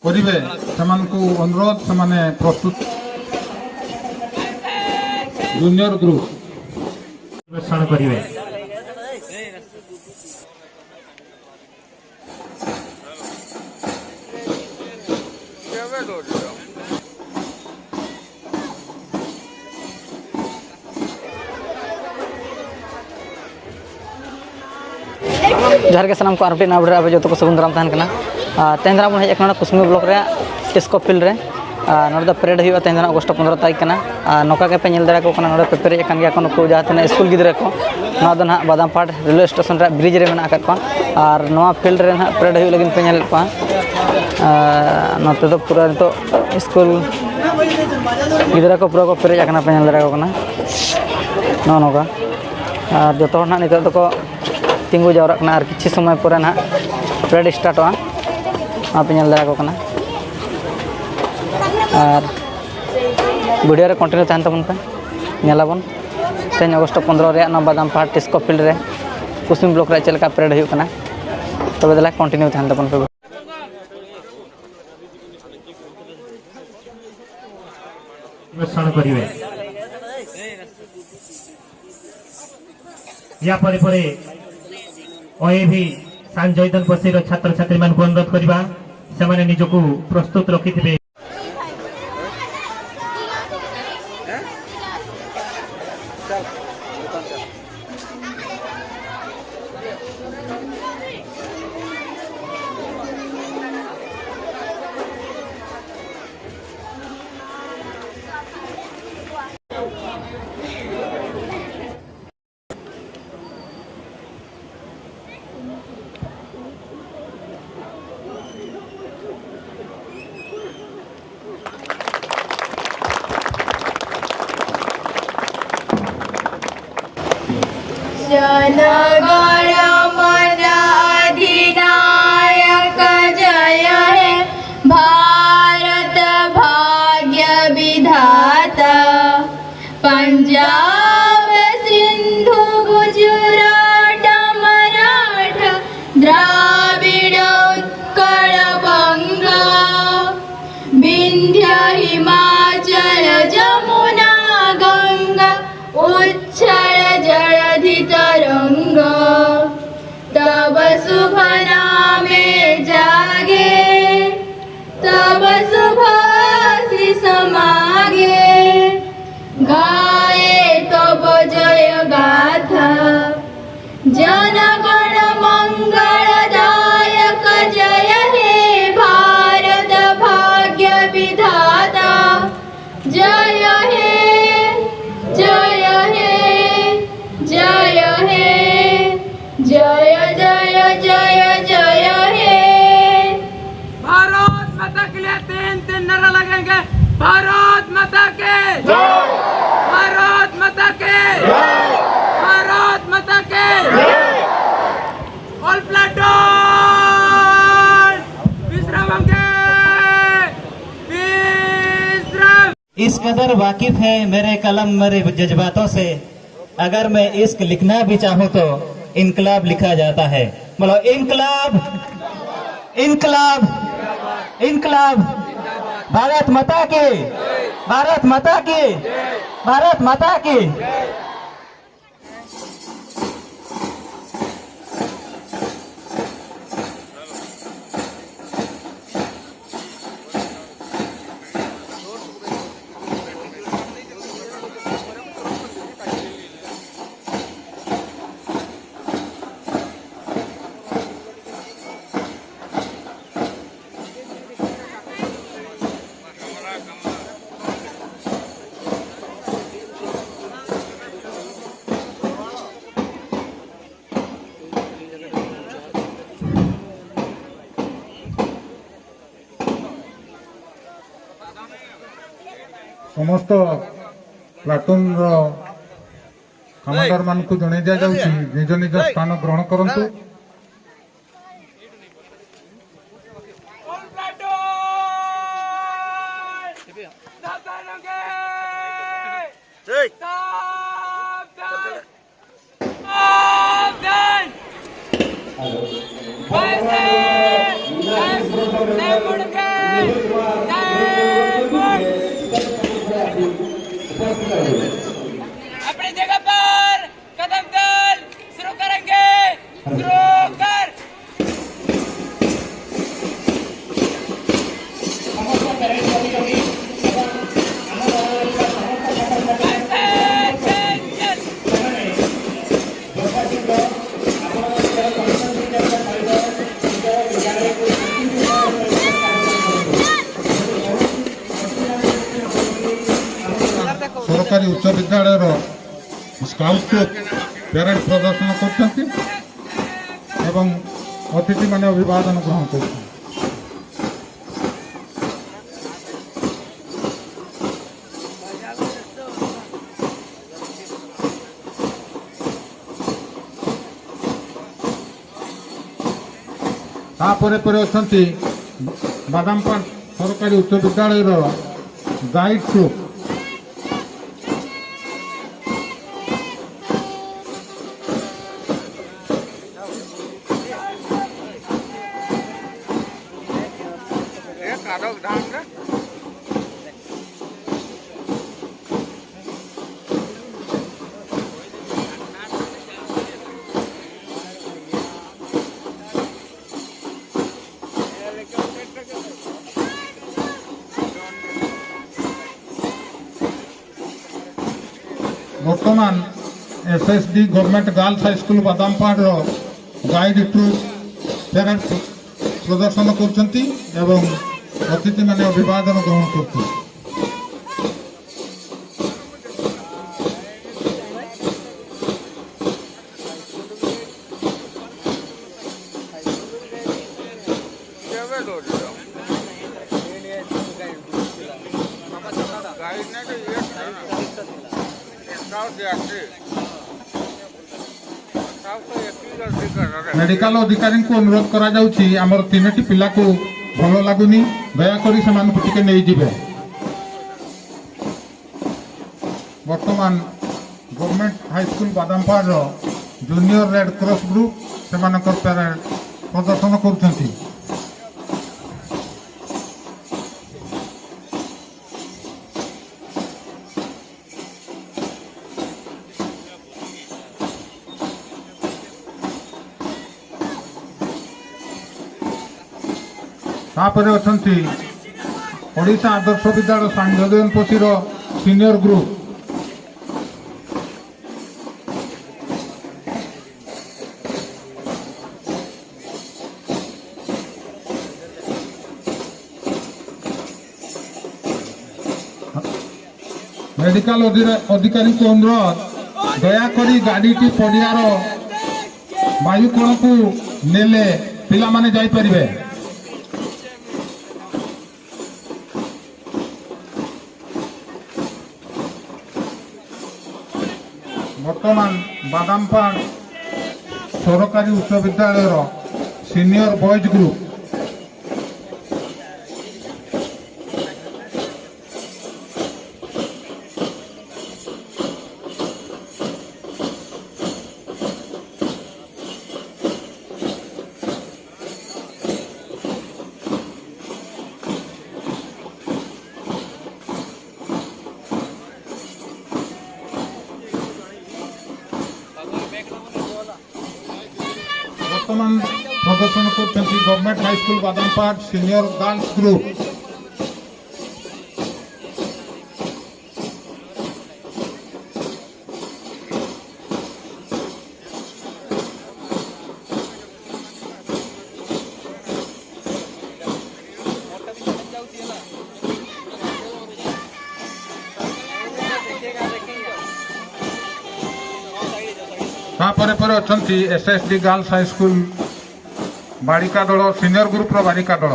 କରିବେ, ସେମାନଙ୍କୁ ଅନୁରୋଧ, ସେମାନେ ପ୍ରସ୍ତୁତ। ଜୁନିୟର ଗ୍ରୁପ ପରିବେଷଣ କରିବେ। ᱡᱚᱦᱟᱨ ᱜᱮ ᱥᱟᱱᱟᱢ ᱠᱚ ᱟᱨ ᱢᱤᱫᱴᱮᱱ ᱱᱟᱣᱟ ᱵᱷᱤᱰᱤᱭᱳ ᱨᱮ ᱟᱯᱮ ᱡᱚᱛᱚ ᱠᱚ ᱥᱟᱹᱜᱩᱱ ᱫᱟᱨᱟᱢ ᱛᱟᱦᱮᱱ ᱠᱟᱱᱟ। ᱛᱮᱦᱮᱧ ᱫᱚ ᱵᱚᱱ ᱦᱮᱡ ᱟᱠᱟᱱᱟ ᱠᱩᱥᱢᱤ ᱵᱞᱚᱠ ᱨᱮᱭᱟᱜ ᱴᱮᱥᱠᱳ ᱯᱷᱤᱞᱰ ᱨᱮ। ᱱᱚᱰᱮ ᱫᱚ ᱯᱮᱨᱮᱰ ᱦᱩᱭᱩᱜᱼᱟ। ᱛᱮᱦᱮᱧ ᱫᱚ ᱚᱜᱚᱥᱴ 15 ᱛᱟᱹᱨᱤᱠᱷ ᱠᱟᱱᱟ। ᱱᱚᱝᱠᱟ ᱜᱮᱯᱮ ᱧᱮᱞ ᱫᱟᱲᱮ ᱠᱚ ᱠᱟᱱᱟ, ᱱᱚᱰᱮ ᱯᱮ ᱯᱮᱨᱮᱡ ᱟᱠᱟᱱ ᱜᱮᱭᱟ ᱠᱚ ᱱᱩᱠᱩ ᱡᱟᱦᱟᱸ ᱛᱤᱱᱟᱹᱜ ᱥᱠᱩᱞ ᱜᱤᱫᱽᱨᱟᱹ ᱠᱚ। ᱱᱚᱣᱟ ᱫᱚ ᱱᱟᱦᱟᱜ ᱵᱟᱫᱟᱢᱯᱟᱲ ᱨᱮᱞᱣᱮ ᱥᱴᱮᱥᱚᱱ ᱨᱮᱭᱟᱜ ᱵᱨᱤᱡᱽ ᱨᱮ ᱢᱮᱱᱟᱜ ᱟᱠᱟᱫ ᱠᱚᱣᱟ। ᱟᱨ ᱱᱚᱣᱟ ᱯᱷᱤᱞᱰ ᱨᱮ ᱱᱟᱦᱟᱜ ᱯᱮᱨᱮᱰ ᱦᱩᱭᱩᱜ ᱞᱟᱹᱜᱤᱫ ᱯᱮ ᱧᱮᱞᱮᱫ ᱠᱚᱣᱟ। ᱱᱚᱛᱮ ᱫᱚ ᱯᱩᱨᱟᱹ ᱱᱤᱛᱚᱜ ᱥᱠᱩᱞ ᱜᱤᱫᱽᱨᱟᱹ ᱠᱚ ᱯᱩᱨᱟᱹ ᱠᱚ ᱯᱮᱨᱮᱡ ᱟᱠᱟᱱᱟ, ᱯᱮ ᱧᱮᱞ ᱫᱟᱲᱮ ᱠᱚ ᱠᱟᱱᱟ ᱱᱚᱜᱼᱚ ᱱᱚᱝᱠᱟ। ᱟᱨ ᱡᱚᱛᱚ ᱦᱚᱲ ᱱᱟᱦᱟᱜ ᱱᱤᱛᱚᱜ ᱫᱚᱠᱚ ᱛᱤᱸᱜᱩ ᱡᱟᱣᱨᱟᱜ ᱠᱟᱱᱟ। ᱟᱨ ᱠᱤᱪᱷᱩ ᱥᱚᱢᱚᱭ ᱯᱚᱨᱮ ᱱᱟᱦᱟᱜ ᱯᱮᱨᱮᱰ ᱥᱴᱟᱨᱴᱚᱜᱼᱟ, ᱚᱱᱟ ᱯᱮ ᱧᱮᱞ ᱫᱟᱲᱮ ᱠᱚ ᱠᱟᱱᱟ। ᱟᱨ ᱵᱷᱤᱰᱤᱭᱳ ᱨᱮ ᱠᱚᱱᱴᱤᱱᱤᱭᱩ ᱛᱟᱦᱮᱱ ᱛᱟᱵᱚᱱ ᱯᱮ, ᱧᱮᱞᱟᱵᱚᱱ ᱛᱮᱦᱮᱧ ᱚᱜᱚᱥᱴ 15 ᱨᱮᱭᱟᱜ ᱱᱚᱣᱟ ᱵᱟᱫᱟᱢ ᱯᱟᱦᱟᱲ ᱴᱮᱥᱠᱳ ᱯᱷᱤᱞᱰ ᱨᱮ ᱠᱩᱥᱩᱢ ᱵᱞᱚᱠ ᱨᱮ ᱪᱮᱫ ᱞᱮᱠᱟ ᱯᱮᱨᱮᱰ ᱦᱩᱭᱩᱜ ᱠᱟᱱᱟ। ᱛᱚᱵᱮ ᱫᱮᱞᱟ ᱠᱚᱱᱴᱤᱱᱤᱭᱩ ᱛᱟᱦᱮᱱ ᱛᱟᱵᱚᱱ ᱯᱮ। ପରିବେଷଣ କରିବେ। ୟା ପରେ ପରେ ଓଏଭି ସାନ୍ ଜୈଦନ ବସିର ଛାତ୍ରଛାତ୍ରୀମାନଙ୍କୁ ଅନୁରୋଧ କରିବା, ସେମାନେ ନିଜକୁ ପ୍ରସ୍ତୁତ ରଖିଥିବେ। जनगण मन अधिनायक जय हे भारत भाग्य विधाता। पंजाब सिंधु गुजरात मराठा द्राविड उत्कल बंगा विंध्य हिमाचल जमुना गंगा उच्छल जलधि तरंग। तब शुभ नामे जागे, तब शुभ आशीष मागे, गाए तब जय गाथा। जनगण मंगलदायक जय हे भारत भाग्य विधाता। जय हे, जय हे, जय हे, जय जय जय जय हे। भारत माता के लिए तीन तीन नारा लगेंगे। भारत माता के, भारत माता के, भारत माता के। ऑल प्लाटून विश्राम होंगे, विश्राम। इस कदर वाकिफ है मेरे कलम मेरे जज्बातों से, अगर मैं इश्क लिखना भी चाहूं तो इनकलाब लिखा जाता है। बोलो इनकलाब, इनकलाब, इनकलाब। भारत माता की, भारत माता की, भारत माता की। ସମସ୍ତ ପ୍ଲାଟୁନର କମାଣ୍ଡର ମାନଙ୍କୁ ଜଣାଇ ଦିଆଯାଉଛି, ନିଜ ନିଜ ସ୍ଥାନ ଗ୍ରହଣ କରନ୍ତୁ। ऑल प्लाटून सावधान होंगे, सावधान, सावधान। वैसे मुड़ के ଉଚ୍ଚ ବିଦ୍ୟାଳୟର ସ୍କାଉଟ୍ ଟ୍ରୁପ୍ ପ୍ୟାରେଡ୍ ପ୍ରଦର୍ଶନ କରୁଛନ୍ତି ଏବଂ ଅତିଥିମାନେ ଅଭିବାଦନ ଗ୍ରହଣ କରୁଛନ୍ତି। ତାପରେ ପରେ ଅଛନ୍ତି ବାଦାମପାଟ ସରକାରୀ ଉଚ୍ଚ ବିଦ୍ୟାଳୟର ଗାଇଡ୍ ଟ୍ରୁପ୍। ବର୍ତ୍ତମାନ SSD government girls high school ବାଦାମପାହାଡ଼ର guide troop parade ପ୍ରଦର୍ଶନ କରୁଛନ୍ତି ଏବଂ ଅତିଥିମାନେ ଅଭିବାଦନ ଗ୍ରହଣ କରୁଛନ୍ତି। ମେଡିକାଲ ଅଧିକାରୀଙ୍କୁ ଅନୁରୋଧ କରାଯାଉଛି, ଆମର 3ଟି ପିଲାକୁ ଭଲ ଲାଗୁନି, ଦୟାକରି ସେମାନଙ୍କୁ ଟିକେ ନେଇଯିବେ। ବର୍ତ୍ତମାନ ଗଭର୍ଣ୍ଣମେଣ୍ଟ ହାଇସ୍କୁଲ ବାଦାମପାହାଡ଼ର ଜୁନିୟର ରେଡ୍ କ୍ରସ୍ ଗ୍ରୁପ୍ ସେମାନଙ୍କର ପ୍ୟାରେଡ୍ ପ୍ରଦର୍ଶନ କରୁଛନ୍ତି। ତାପରେ ଅଛନ୍ତି ଓଡ଼ିଶା ଆଦର୍ଶ ବିଦ୍ୟାଳୟ ସାଙ୍ଗଜନପୋଷୀର ସିନିୟର ଗ୍ରୁପ୍। ମେଡିକାଲ ଅଧିକାରୀଙ୍କୁ ଅନୁରୋଧ, ଦୟାକରି ଗାଡ଼ିଟି ପଡ଼ିଆର ବାୟୁକୋଣକୁ ନେଲେ ପିଲାମାନେ ଯାଇପାରିବେ। ବର୍ତ୍ତମାନ ବାଦାମପାହାଡ଼ ସରକାରୀ ଉଚ୍ଚ ବିଦ୍ୟାଳୟର ସିନିୟର ବଏଜ୍ ଗ୍ରୁପ୍। ବର୍ତ୍ତମାନ ପ୍ରଦର୍ଶନ କରୁଛନ୍ତି government high school Badampahad senior girls group. ତାପରେ ପରେ ଅଛନ୍ତି ଏସ୍ଏସ୍ଡି ଗାର୍ଲସ ହାଇସ୍କୁଲ ବାଳିକା ଦଳ, ସିନିୟର ଗ୍ରୁପର ବାଳିକା ଦଳ।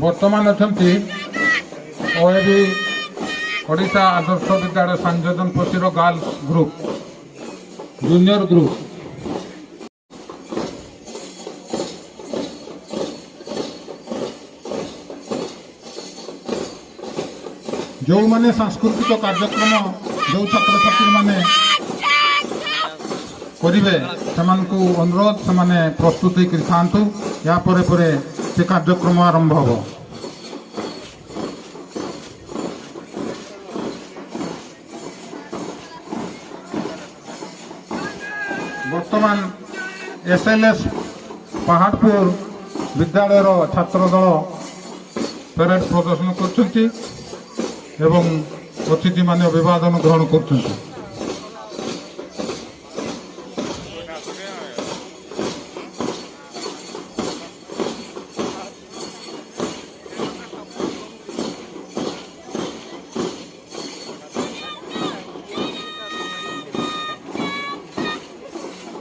ବର୍ତ୍ତମାନ ଅଛନ୍ତି ଓଏଭି ଓଡ଼ିଶା ଆଦର୍ଶ ବିଦ୍ୟାଳୟ ସଂଯୋଜନ ପୋଷୀର ଗାର୍ଲସ ଗ୍ରୁପ୍, ଜୁନିୟର ଗ୍ରୁପ୍। ଯେଉଁମାନେ ସାଂସ୍କୃତିକ କାର୍ଯ୍ୟକ୍ରମ ଯେଉଁ ଛାତ୍ରଛାତ୍ରୀମାନେ କରିବେ ସେମାନଙ୍କୁ ଅନୁରୋଧ, ସେମାନେ ପ୍ରସ୍ତୁତ ହେଇକରି ଥାଆନ୍ତୁ। ଏହା ପରେ ପରେ ସେ କାର୍ଯ୍ୟକ୍ରମ ଆରମ୍ଭ ହେବ। ବର୍ତ୍ତମାନ ଏସ୍ଏଲ୍ଏସ୍ ପାହାଡ଼ପୁର ବିଦ୍ୟାଳୟର ଛାତ୍ର ଦଳ ପ୍ୟାରେଡ୍ ପ୍ରଦର୍ଶନ କରୁଛନ୍ତି ଏବଂ ଅତିଥିମାନେ ଅଭିବାଦନ ଗ୍ରହଣ କରୁଛନ୍ତି।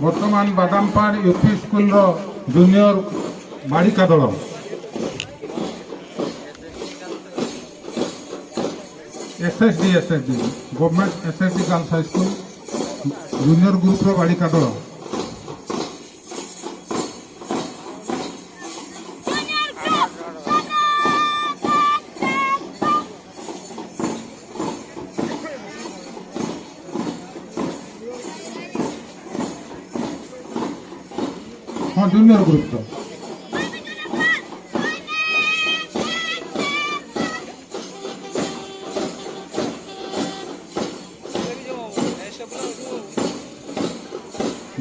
ବର୍ତ୍ତମାନ ବାଦାମପାଡ଼ ୟୁପି ସ୍କୁଲର ଜୁନିୟର ବାଳିକା ଦଳ। SSD government SSD girls high school junior ଗ୍ରୁପର ବାଳିକା ଦଳ। ହଁ, ଜୁନିୟର ଗ୍ରୁପ ତ।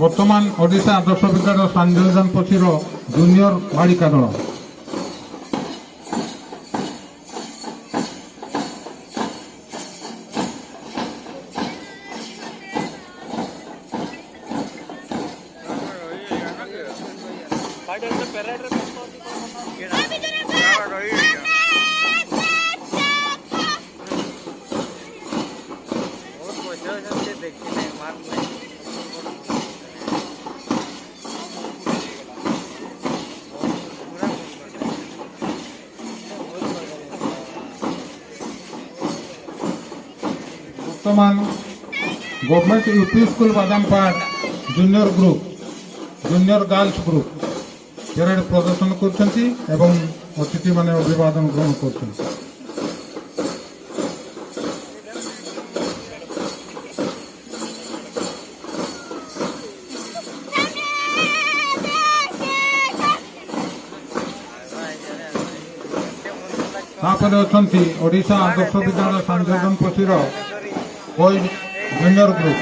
ବର୍ତ୍ତମାନ ଓଡ଼ିଶା ଆଦର୍ଶ ବିଦ୍ୟାଳୟ ସଂଯୋଜନ ପଛିର ଜୁନିୟର ବାଳିକା ଦଳ। ବର୍ତ୍ତମାନ government UP school Badampahar junior group, junior girls group parade ପ୍ରଦର୍ଶନ କରୁଛନ୍ତି ଏବଂ ଅତିଥିମାନେ ଅଭିବାଦନ ଗ୍ରହଣ କରୁଛନ୍ତି। ତାପରେ ଅଛନ୍ତି ଓଡ଼ିଶା ଆଦର୍ଶ ବିଦ୍ୟାଳୟ ସଂଯୋଜନ ପଛିର ବଏଜ୍ ଜୁନିୟର ଗ୍ରୁପ।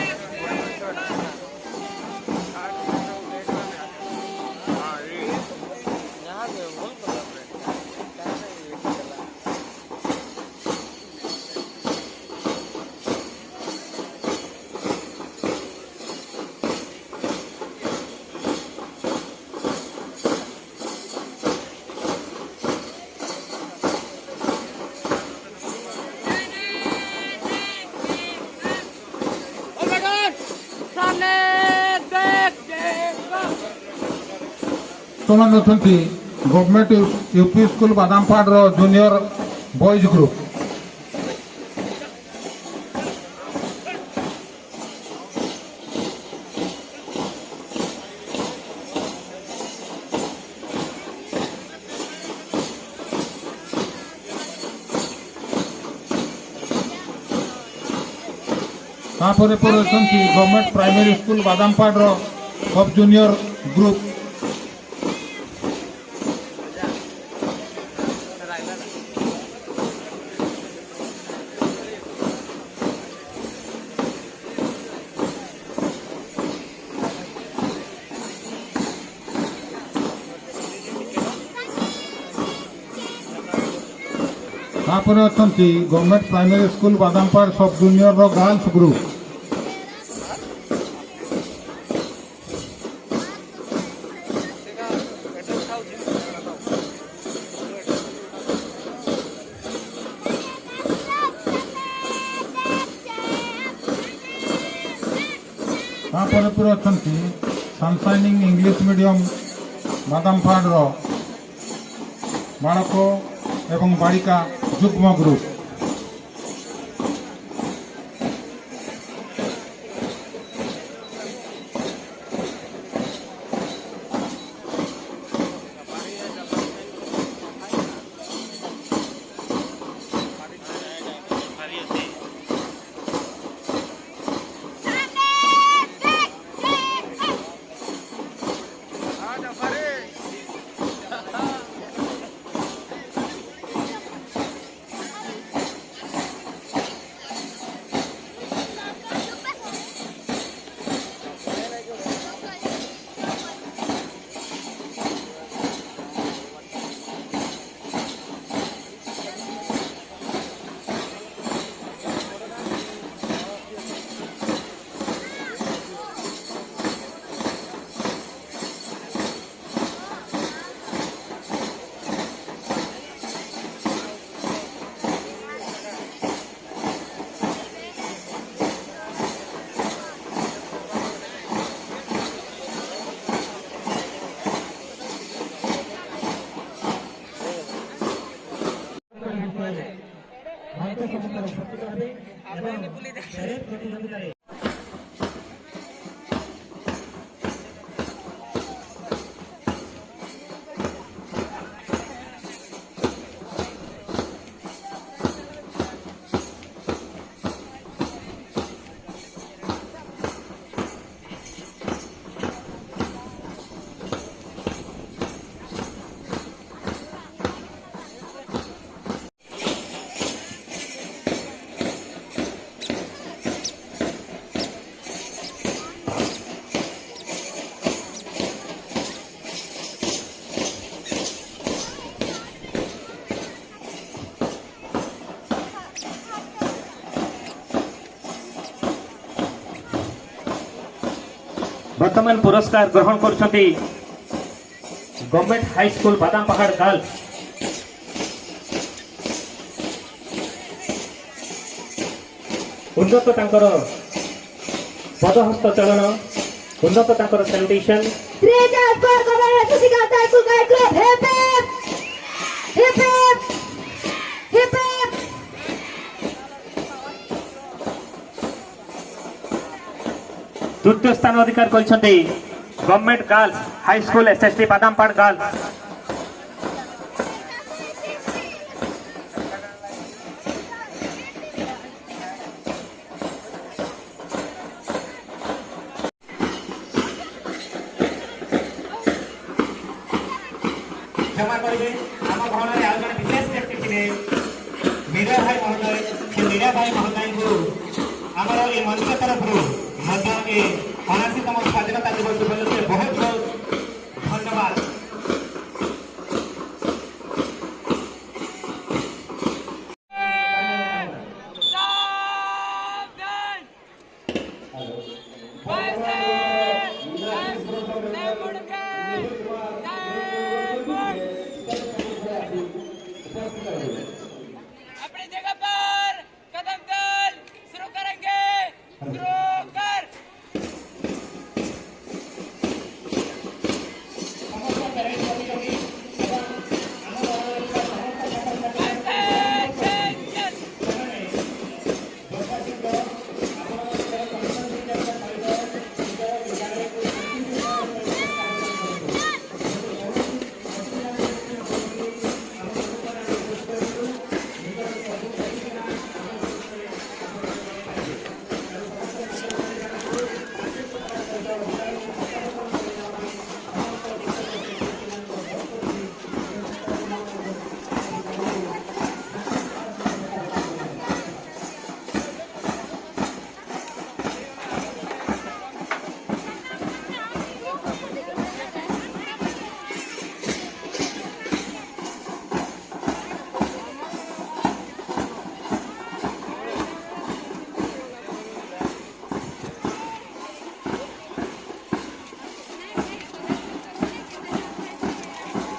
सामने देख देखो। ବର୍ତ୍ତମାନ ଅଛନ୍ତି ଗଭର୍ଣ୍ଣମେଣ୍ଟ ୟୁପି ସ୍କୁଲ ବାଦାମପାହାଡ଼ର ଜୁନିୟର ବଏଜ୍ ଗ୍ରୁପ। ତାପରେ ପରେ ଅଛନ୍ତି ଗଭର୍ଣ୍ଣମେଣ୍ଟ ପ୍ରାଇମେରୀ ସ୍କୁଲ ବାଦାମପାହାଡ଼ର ସବ୍ ଜୁନିୟର ଗ୍ରୁପ। ତାପରେ ଅଛନ୍ତି government primary school Badampahad sub ଜୁନିୟରର ଗାର୍ଲସ ଗ୍ରୁପ। ତାପରେ ପରେ ଅଛନ୍ତି ସନସାଇନିଂ ଇଂଲିଶ ମିଡ଼ିୟମ ବାଦାମପାହାଡ଼ର ବାଳକ ଏବଂ ବାଳିକା ଯୁଗ୍ମ ଗ୍ରୁପ। ହେବେ ଏବଂ ପ୍ୟାରେଡ୍ ପ୍ରତିଯୋଗିତାରେ ବର୍ତ୍ତମାନ ପୁରସ୍କାର ଗ୍ରହଣ କରୁଛନ୍ତି ଗଭର୍ଣ୍ଣମେଣ୍ଟ ହାଇସ୍କୁଲ ବାଦାମପାହାଡ଼ ଗାର୍ଲସ। ଉନ୍ନତ ତାଙ୍କର ପଦହସ୍ତ ଚଳନ, ଉନ୍ନତ ତାଙ୍କର salutation. 3, 4, Government High School Girls Group, hip hip! Hip hip! Hip hip! ତୃତୀୟ ସ୍ଥାନ ଅଧିକାର କରିଛନ୍ତି government girls high school SST Badampahar girls. କ୍ଷମା କରିବେ, ଆମ ଗହଣରେ ଆଉ ଜଣେ ବିଶେଷ ବ୍ୟକ୍ତି ଥିଲେ ମୀରା ଭାଇ ମହୋଦୟ। ସେ ମୀରା ଭାଇ ମହୋଦୟଙ୍କୁ ଆମର ଏ ମଞ୍ଚ ତରଫରୁ ମଧ୍ୟ ଏ 79ତମ ସ୍ୱାଧୀନତା ଦିବସ ଉପଲକ୍ଷେ ବହୁତ ବହୁତ ଧନ୍ୟବାଦ। सावधान! वैसे नहीं मुड़ के नहीं मुड़। अपनी जगह पर कदम दल शुरू करेंगे, शुरू।